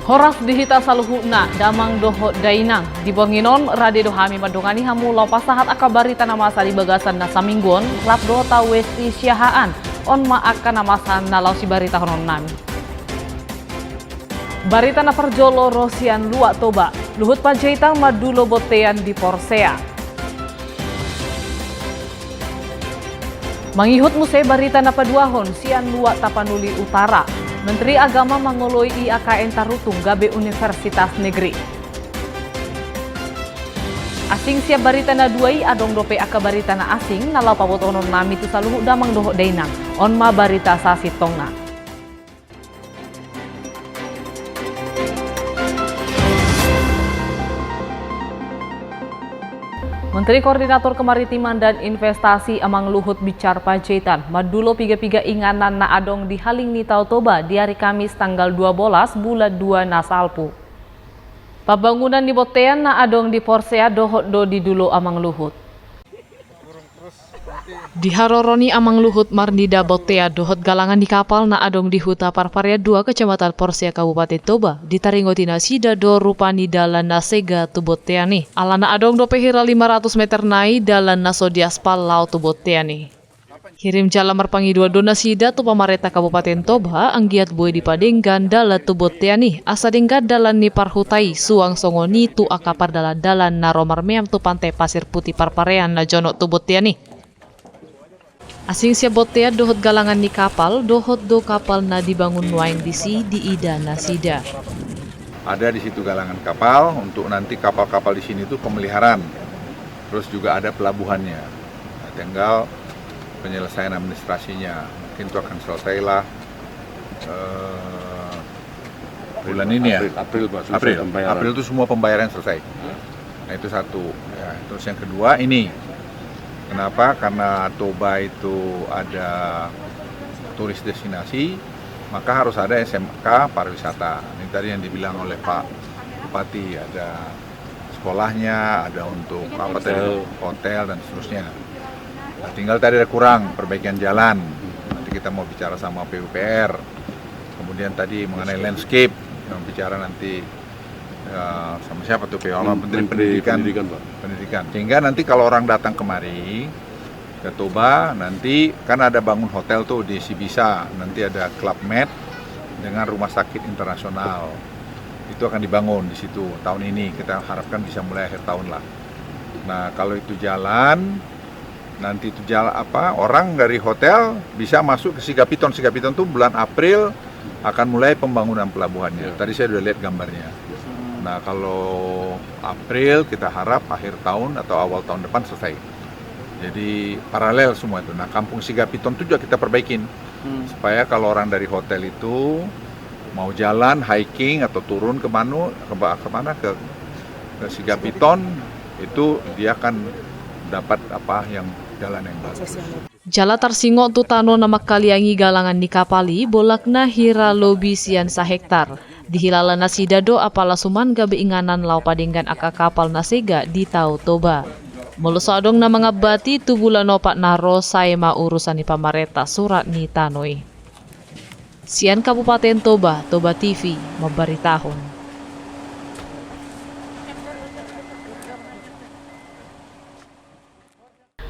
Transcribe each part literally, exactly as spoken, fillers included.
Horas di hita saluhutna, damang dohot dainang. Di borngin on, rade do hami mandongani hamu laho pasahat angka barita na masa di bagasan na saminggu on, rap dohot au Westi Siahaan. On ma angka na masa na laho sibaritahononnami. Barita na parjolo ro sian Luat Toba, Luhut Panjaitan mandulo bontean di Porsea. Mangihut muse barita na paduahon sian Luat Tapanuli Utara, Menteri Agama mangoloi I A K N Tarutung gabe universitas negeri. Asing sian barita na dua i, adong dope angka barita na asing na laho pabotohononnami tu saluhut damang dohot dainang. On ma barita sasintongna. Menteri Koordinator Kemaritiman dan Investasi Amang Luhut Binsar Panjaitan mandulo piga-piga inganan na adong di Haling ni Tao Toba di ari Kamis tanggal dua bolas bulan dua na salpu. Pambangunan ni bontean na adong di Porsea dohot do didulo Amang Luhut. Di haroro ni Amang Luhut marnida bontean dohot galangan ni kapal na adong di Huta Parparean dua, Kecamatan Porsea, Kabupaten Toba, ditaringoti nasida do rupa ni dalan na sega tu bontean i. Alana adong dope hira lima ratus meter nai dalan na so diaspal laho tu bontean i. Hirim jala marpangidoan do nasida tu pamarenta Kabupaten Toba anggiat boi dipadenggan dalan tu bontean i, asa denggan dalan ni parhuta i, suang songon i tu angka pardalan-dalan na ro marmeam tu Pante Pasir Putih Parparean na jonok tu bontean i. Asing sian bontean dohot galangan ni kapal, dohot do kapal na dibangun nuaeng disi diida nasida. Ada di situ galangan kapal untuk nanti kapal-kapal di sini itu pemeliharaan, terus juga ada pelabuhannya. Nah, tinggal penyelesaian administrasinya, mungkin itu akan selesailah, eh, bulan ini ya. April, April, Pak, selesai April. Pembayaran. April itu semua pembayaran selesai. Nah, itu satu. Ya, terus yang kedua ini, kenapa? Karena Toba itu ada turis destinasi, maka harus ada S M K pariwisata. Ini tadi yang dibilang oleh Pak Bupati, ada sekolahnya, ada untuk apa tadi, hotel dan seterusnya. Nah, tinggal tadi ada kurang perbaikan jalan. Nanti kita mau bicara sama P U P R. Kemudian tadi mengenai landscape, yang bicara nanti, eh, sama siapa tuh, P U, apa, Menteri Pendidikan. Pendidikan, Pak. Pendidikan. Sehingga nanti kalau orang datang kemari, ke Toba, nanti kan ada bangun hotel tuh di Sibisa, nanti ada Club Med dengan rumah sakit internasional. Itu akan dibangun di situ tahun ini, kita harapkan bisa mulai akhir tahun lah. Nah, kalau itu jalan, nanti itu jalan apa, orang dari hotel bisa masuk ke Sigapiton. Sigapiton tuh bulan April akan mulai pembangunan pelabuhannya. Ya. Tadi saya udah lihat gambarnya. Nah, kalau April kita harap akhir tahun atau awal tahun depan selesai. Jadi paralel semua itu. Nah, Kampung Sigapiton itu juga kita perbaikin. Hmm. Supaya kalau orang dari hotel itu mau jalan, hiking atau turun ke Manu, ke ba-, ke mana, ke, ke Sigapiton, itu dia akan dapat apa, yang jalan yang bagus. Jala tarsingot tu tano na mangkaliangi galangan ni kapal i, bolakna hira lobi sian sahektar. Dihilala nasida do apala suman gabe inganan laho padenggan angka kapal na sega di Tao Toba. Molo so adong na mangambati, tu bulan opat na ro sae ma urusan ni pamarenta surat ni tano i. Sian Kabupaten Toba, Toba T V mambaritahon.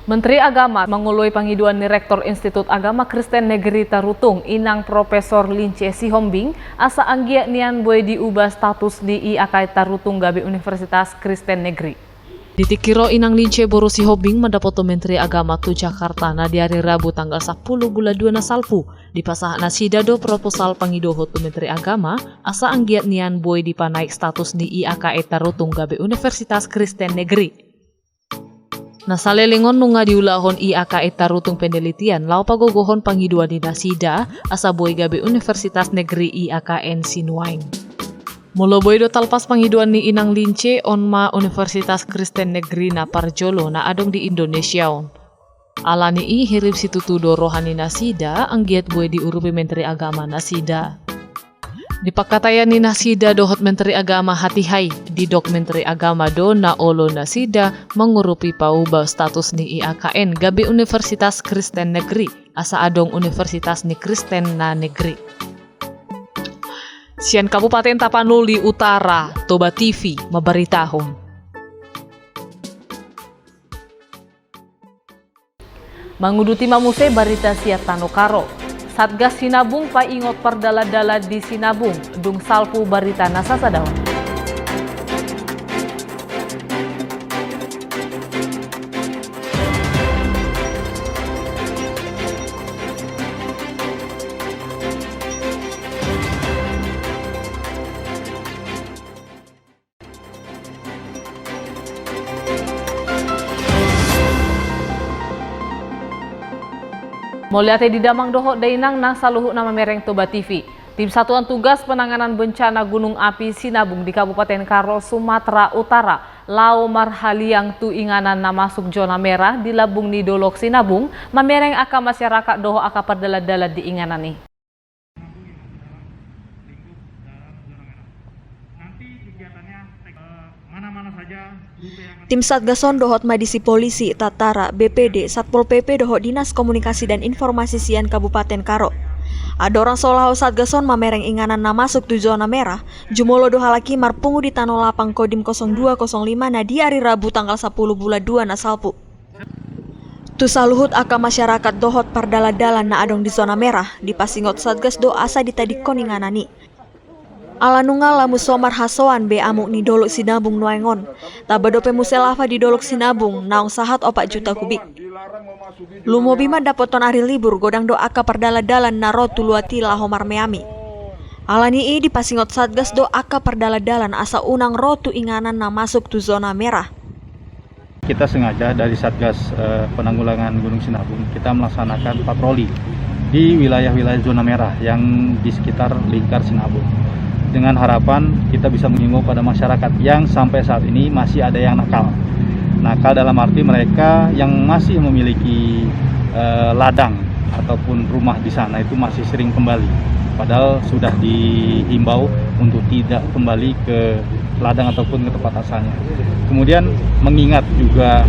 Menteri Agama mangoloi pangidoan ni Rektor Institut Agama Kristen Negeri Tarutung, Inang Profesor Lince Sihombing, asa anggiat nian boi diubah status ni I A K N Tarutung gabe Universitas Kristen Negeri. Di tingki ro Inang Lince boru Sihombing mandapothon Menteri Agama tu Jakarta na di ari Rabu tanggal sampulu bulan dua na salpu, dipasahat nasida do proposal pangidohon tu Menteri Agama, asa anggiat nian boi dipanaek status ni I A K N Tarutung gabe Universitas Kristen Negeri. Na saleleng on nunga diulahon I A K N Tarutung penelitian laho pagogohon pangidoan ni nasida, asa boi gabe Universitas Negeri I A K N sinuaeng. Molo boi do talpas pangidoan ni Inang Lince, on ma Universitas Kristen Negeri na parjolo na adong di Indonesia on. Alani i hirim situtu do roha ni nasida, anggiat boi diurupi Menteri Agama nasida. Di pangkataion ni nasida dohot Menteri Agama hatiha i, didok Menteri Agama do na olo nasida mangurupi paubah status ni I A K N gabe Universitas Kristen Negeri, asa adong universitas ni Kristen na negeri. Sian Kabupaten Tapanuli Utara, Toba T V mambaritahon. Manguduti ma muse barita sian Tano Karo. Satgas Sinabung paingot pardalan-dalan di Sinabung, dung salpu barita na sasada on. Mauliate di damang dohot dainang na saluhutna mamereng Toba T V. Tim Satuan Tugas Penanganan Bencana Gunung Api Sinabung di Kabupaten Karo, Sumatera Utara, laho marhaliang tu inganan na masuk zona merah di lambung ni Dolok Sinabung, mamereng angka masyarakat dohot angka pardalan-dalan di inganan i. Tim Satgas on dohot madisi polisi, tentara, B P D, Satpol P P dohot Dinas Komunikasi dan Informasi sian Kabupaten Karo. Andorang so laho Satgas on mamereng inganan na masuk tu zona merah, jumolo do halak i marpungu di tano lapang Kodim kosong dua kosong lima na di ari Rabu tanggal sapulu bulan dua na salpu. Tu saluhut angka masyarakat dohot pardalan-dalan na adong di zona merah, dipasingot Satgas do asa ditadingkon inganan i. Ala nunga lamu so marhasoan be amuk ni Dolok Sinabung nuaeng on. Tamba dope muse lava di Dolok Sinabung, naung sahat opat juta kubik. Lumobi ma dapoton ari libur, godang do angka pardalan-dalan na ro tu luat i laho marmeami. Alani i dipasingot Satgas do angka pardalan-dalan asa unang ro tu inganan na masuk tu zona merah. Kita sengaja dari Satgas, eh, Penanggulangan Gunung Sinabung, kita melaksanakan patroli di wilayah-wilayah zona merah yang di sekitar lingkar Sinabung. Dengan harapan kita bisa mengimbau pada masyarakat yang sampai saat ini masih ada yang nakal. Nakal dalam arti mereka yang masih memiliki, eh, ladang ataupun rumah di sana itu masih sering kembali. Padahal sudah dihimbau untuk tidak kembali ke ladang ataupun ke tempat asalnya. Kemudian mengingat juga,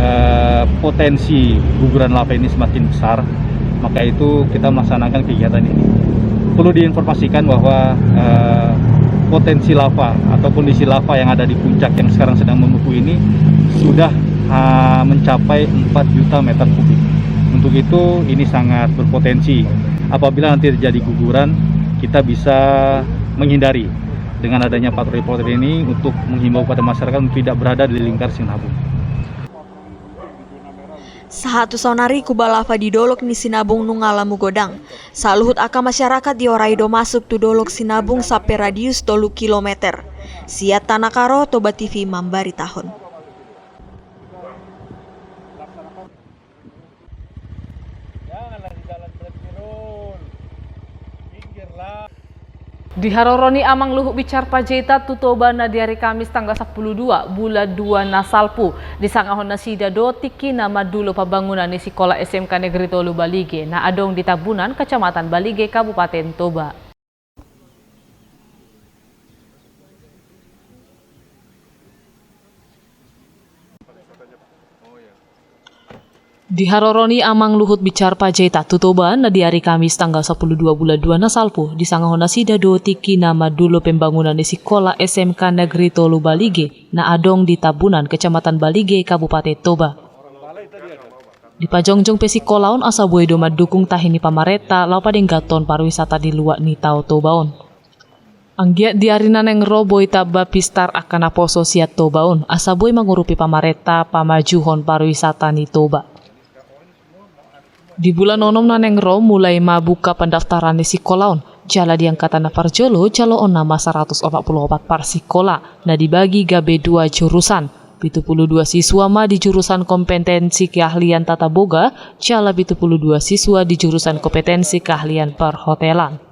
eh, potensi guguran lava ini semakin besar, maka itu kita melaksanakan kegiatan ini. Perlu diinformasikan bahwa, eh, potensi lava atau kondisi lava yang ada di puncak yang sekarang sedang membeku ini sudah, ah, mencapai empat juta meter kubik. Untuk itu, ini sangat berpotensi. Apabila nanti terjadi guguran, kita bisa menghindari dengan adanya patroli-patroli ini untuk menghimbau pada masyarakat untuk tidak berada di lingkar Sinabung. Sahat tu saonari kuba lava di dolok ni Sinabung nunga lamu godang. Saluhut angka masyarakat diorai do masuk tu Dolok Sinabung sampe radius tolu kilometer. Sian Tanah Karo, Toba T V mambaritahon. Di haroro ni Amang Luhut Binsar Panjaitan tu Toba na di ari Kamis tanggal sampulu dua bulan dua na salpu, disangahon nasida do tingki na mandulo pambangunan ni sikola S M K Negeri Tolu Balige na adong di Tambunan, Kecamatan Balige, Kabupaten Toba. Di haroro ni Amang Luhut Binsar Panjaitan tu Toba na di ari Kamis tanggal sampulu dua bulan dua na salpu, disangahon nasida do tingki na mandulo pembangunan ni sikola S M K Negeri Tolu Balige na adong di Tambunan, Kecamatan Balige, Kabupaten Toba. Dipajongjong pe sikola on asa boi do mandukung tahi ni pamarenta laho padengganhon pariwisata di luat ni Tao Toba on. Anggiat di ari na naeng ro boi tamba pistar angka naposo sian Toba on, asa boi mangurupi pamarenta pamajuhon pariwisata ni Toba. Di bulan onom na naeng ro mulai ma buka pendaftaran ni sikola on, jala di angkatan na parjolo jaloonna ma saratus opat pulu opat parsikola, na dibagi gabe dua jurusan. Pitu pulu dua siswa ma di jurusan kompetensi keahlian tata boga, jala pitu pulu dua siswa di jurusan kompetensi keahlian perhotelan.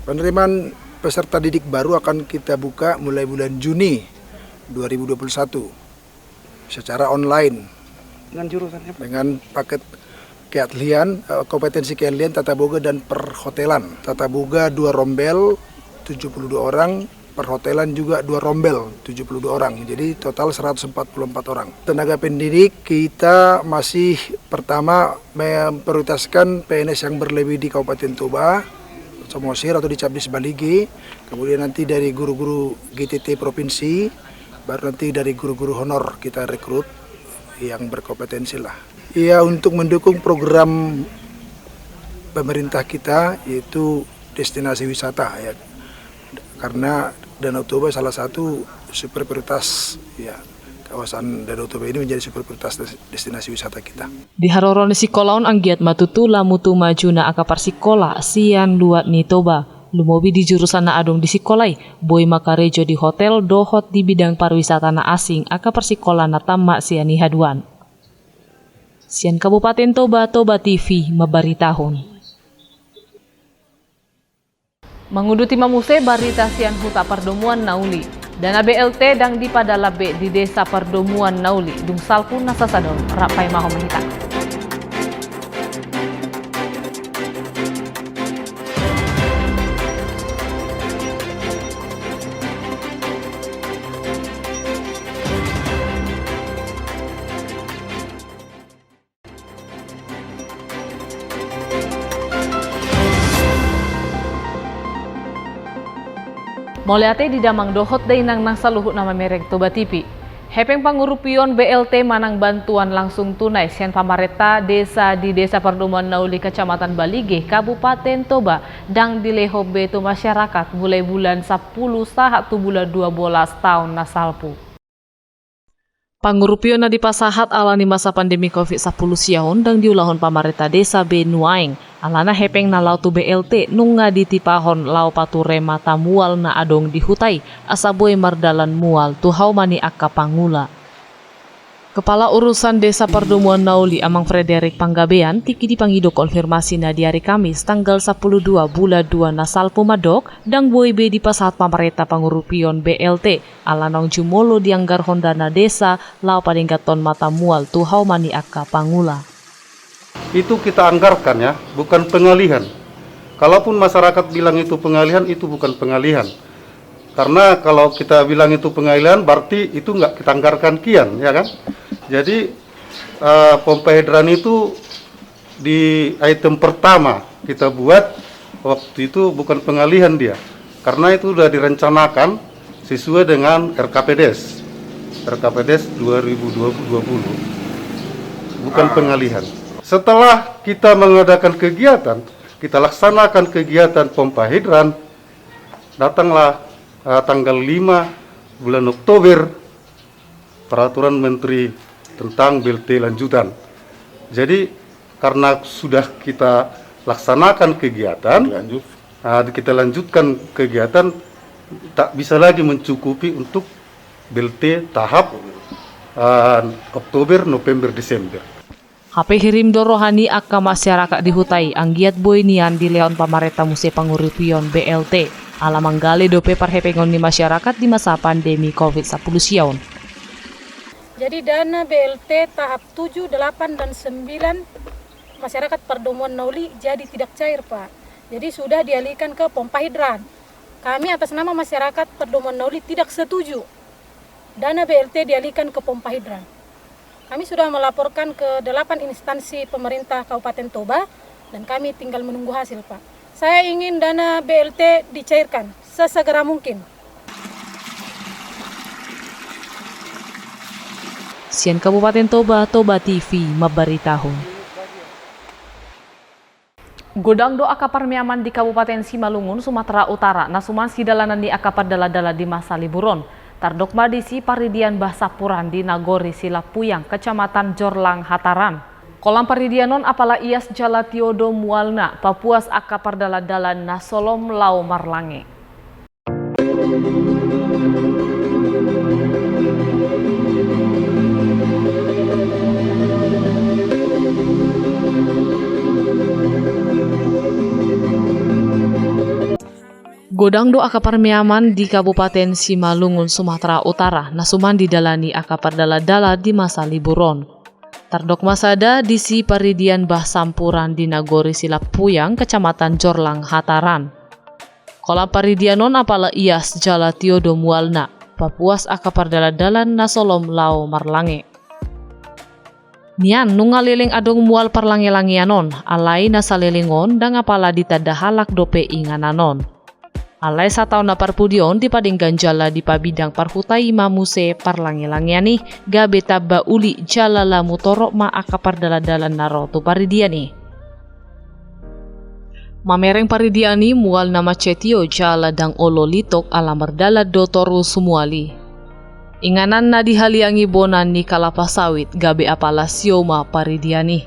Penerimaan peserta didik baru akan kita buka mulai bulan Juni dua ribu dua puluh satu secara online. Dengan jurusan apa? Dengan paket keahlian, eh, kompetensi keahlian tata boga dan perhotelan. Tata boga dua rombel, tujuh puluh dua orang, perhotelan juga dua rombel, tujuh puluh dua orang. Jadi total seratus empat puluh empat orang. Tenaga pendidik kita masih pertama memprioritaskan P N S yang berlebih di Kabupaten Toba, Somosir atau di Cabdis Balige, kemudian nanti dari guru-guru G T T provinsi, baru nanti dari guru-guru honor kita rekrut yang berkompetensi lah. Ya, untuk mendukung program pemerintah kita, yaitu destinasi wisata, ya. Karena Danau Toba salah satu super prioritas, ya. Kawasan Danau Toba ini menjadi super prioritas des-, destinasi wisata kita. Di haroro ni sikola on anggiat ma tutu lam tu majuna angka parsikola sian luat ni Toba. Lumobi di jurusan na adong di sikola i, boi ma karejo di hotel dohot di bidang pariwisata na asing angka parsikola na tammat sian i haduan. Sian Kabupaten Toba, Toba T V mambaritahon. Manguduti ma muse barita sian Huta Pardomuan Na Uli. Dana B L T ndang dipadalap be di Desa Pardomuan Na Uli, dung salpu na sasada on, rap paimahon ma hita. Mauliate di damang dohot dainang nang saluhut na mamereng Toba T V. Hepeng pangurupion B L T manang bantuan langsung tunai sian pamarenta desa di Desa Pardomuan Na Uli, Kecamatan Balige, Kabupaten Toba, ndang dilehon be tu masyarakat mulai bulan sampulu sahat tu bulan dua bolas taon na salpu. Pangurupion na dipasahat ala ni masa pandemi covid sampulu sia on ndang diulahon pamarenta desa be nuaeng, alana hepeng na laho tu B L T nunga ditipahon laho pature mata mual na adong di huta i, asa boi mardalan mual tu hauma ni angka pangula. Kepala Urusan Desa Pardomuan Na Uli, Amang Frederick Panggabean, tingki dipangido konfirmasi na di ari Kamis tanggal sampulu dua bulan dua na salpu mandok, ndang boi be dipasahat pamarenta pangurupion B L T, ala naung jumolo dianggarhon dana desa laho padengganhon mata mual tu hauma ni angka pangula. Itu kita anggarkan, ya, bukan pengalihan. Kalaupun masyarakat bilang itu pengalihan, itu bukan pengalihan. Karena kalau kita bilang itu pengalihan, berarti itu nggak kita anggarkan kian, ya kan? Jadi, eh, pompa hidran itu di item pertama kita buat waktu itu bukan pengalihan dia, karena itu sudah direncanakan sesuai dengan R K P D S, R K P D S dua ribu dua puluh, bukan pengalihan. Setelah kita mengadakan kegiatan, kita laksanakan kegiatan pompa hidran, datanglah, eh, tanggal lima bulan Oktober, Peraturan Menteri tentang B L T lanjutan. Jadi, karena sudah kita laksanakan kegiatan, lanjut. Ah, kita lanjutkan kegiatan, tak bisa lagi mencukupi untuk B L T tahap, ah, Oktober, November, Desember. Hape hirim do roha ni angka masyarakat di huta i, anggiat boi nian dilehon pamarenta muse pangurupion B L T, ala manggale dope parhepengon ni masyarakat di masa pandemi covid sampulu sia on. Jadi dana B L T tahap tujuh, delapan, dan sembilan masyarakat Pardomuan Na Uli jadi tidak cair, Pak. Jadi sudah dialihkan ke pompa hidran. Kami atas nama masyarakat Pardomuan Na Uli tidak setuju dana B L T dialihkan ke pompa hidran. Kami sudah melaporkan ke delapan instansi pemerintah Kabupaten Toba dan kami tinggal menunggu hasil, Pak. Saya ingin dana B L T dicairkan sesegera mungkin. Sian Kabupaten Toba, Toba T V mambaritahon. Godang do angka parmeaman di Kabupaten Simalungun, Sumatera Utara, na suman sidalanan ni angka pardalan-dalan di masa libur on. Tardok ma disi paridian bah sampuran di Nagori Silampuyang, Kecamatan Jorlang, Hataran. Holan paridian on apala ias jala tio do mualna, papuas angka pardalan-dalan na so lom laho marlange. Godang do angka parmeaman di Kabupaten Simalungun, Sumatera Utara, na suman didalani angka pardalan-dalan di masa libur on. Tardok ma sada disi paridian bah sampuran di Nagori Silampuyang, Kecamatan Jorlang, Hataran. Holan paridian on apala ias jala tio do mualna, papuas angka pardalan-dalan na so lom laho marlange. Nian nunga leleng adong mual parlangelangean on, alai na saleleng on ndang apala ditanda halak dope inganan on. Alai sataon na parpudi on dipadenggan jala dipabidang parhuta i ma muse parlangelangean i, gabe tamba uli jala lamu torop ma angka pardalandalan na ro tu paridian i. Mamereng paridian i mual na mansai tio jala ndang olo litok ala mardalan do torus mual i. Inganan na dihaliangi bona ni kalapa sawit gabe apala sio ma paridian i.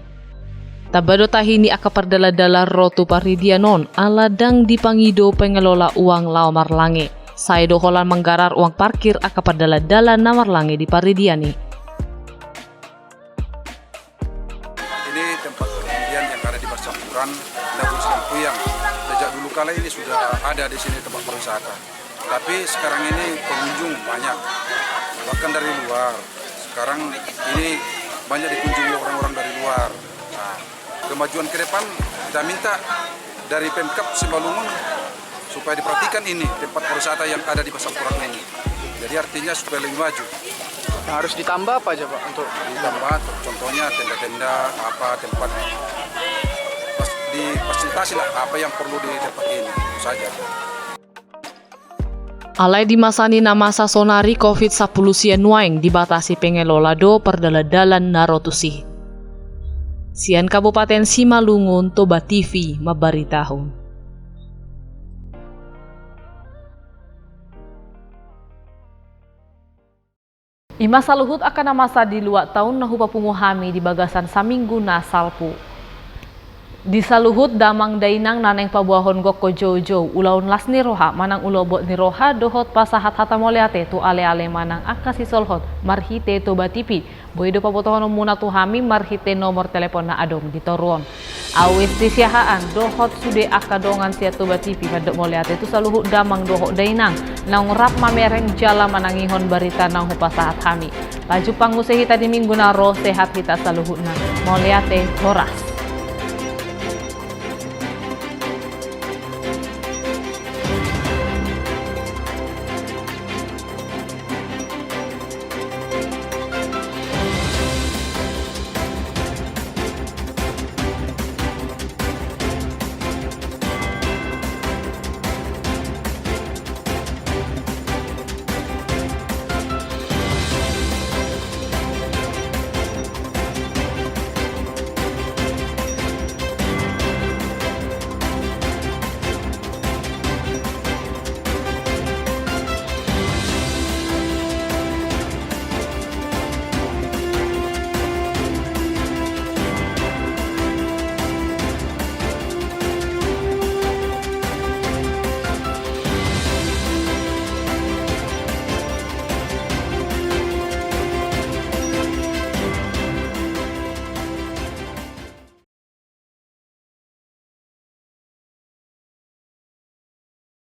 Tamba do tahi ni angka pardalandalan ro tu paridian on ala ndang dipangido pengelola uang laho marlange, sai do holan manggarar uang parkir angka pardalandalan na marlange di paridian i. Ini tempat paridian yang ada di Basampuran, Dagun Silampuyang. Sejak dulu kala ini sudah ada di sini tempat pariwisata. Tapi sekarang ini pengunjung banyak, bahkan dari luar. Sekarang ini banyak dikunjungi orang-orang dari luar. Nah, kemajuan ke depan kita minta dari Pemkab Simalungun supaya diperhatikan ini tempat pariwisata yang ada di Basampuran ini. Jadi artinya supaya lebih maju. Yang harus ditambah apa aja, Pak, untuk ditambah, contohnya tenda-tenda, apa, tempat pas-, difasilitasi lah apa yang perlu di tempat ini, itu saja. Alai di masa ni na masa sonari covid sampulu sia nuaeng dibatasi pengelola do pardalandalan na ro tusi. Sian Kabupaten Simalungun, Toba T V mambaritahon. I ma saluhut angka na masa di luat taon na hupapungu hami di bagasan saminggu na salpu. Di saluhut damang dainang na naeng paboahon gokhon joujou, ulaon las ni roha manang ulaon bot ni roha dohot pasahat hata mauliate tu aleale manang angka sisolhot marhite Toba T V, boi do pabotohononmuna tu hami marhite nomor telepon na adong di toru on. Ahu Esti Siahaan dohot sude angka dongan sian Toba T V mandok mauliate tu saluhut damang dohot dainang naung rap mamereng jala manangihon barita naung hupasahat hami. Pajumpang muse hita di minggu na ro, sehat hita saluhutna. Mauliate, horas.